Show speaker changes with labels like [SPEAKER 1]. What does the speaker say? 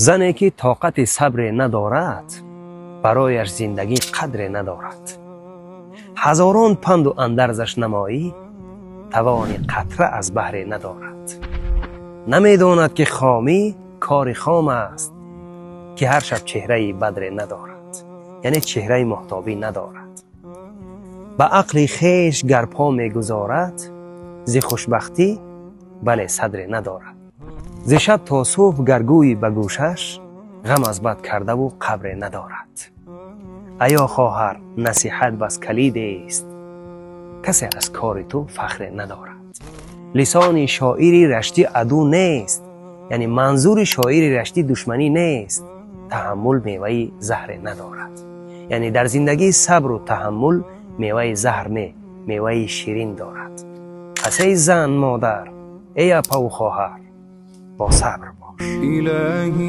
[SPEAKER 1] Зане ки тоқати сабре надорад, барояш зиндагӣ қадре надорад. Ҳазорон панду андарзаш намоӣ, тавони қатра аз баҳре надорад. Намедонад, ки хомӣ кори хом аст, ки ҳар шаб чеҳраи бадре надорад, яъне чеҳраи моҳтобӣ надорад. Ба ақли хеш гар по мегузорад, зи хушбахтӣ бале садре надорад. Зи шаб то субҳ гар гӯйӣ ба гӯшаш, ғам аз бад кардаву қабре надорад. Аё хоҳар, насиҳат бас калидест, касе аз кори ту фахре надорад. Лисони шоири раштӣ аду нест, яъне манзури шоири раштӣ душманӣ нест, таҳаммул меваи заҳре надорад. Яъне дар зиндагӣ сабру таҳаммул меваи заҳр не, меваи ширин дорад. Пас эй зан, модар, эй апаву хоҳар, бо сабр бош.
[SPEAKER 2] Илоҳӣ.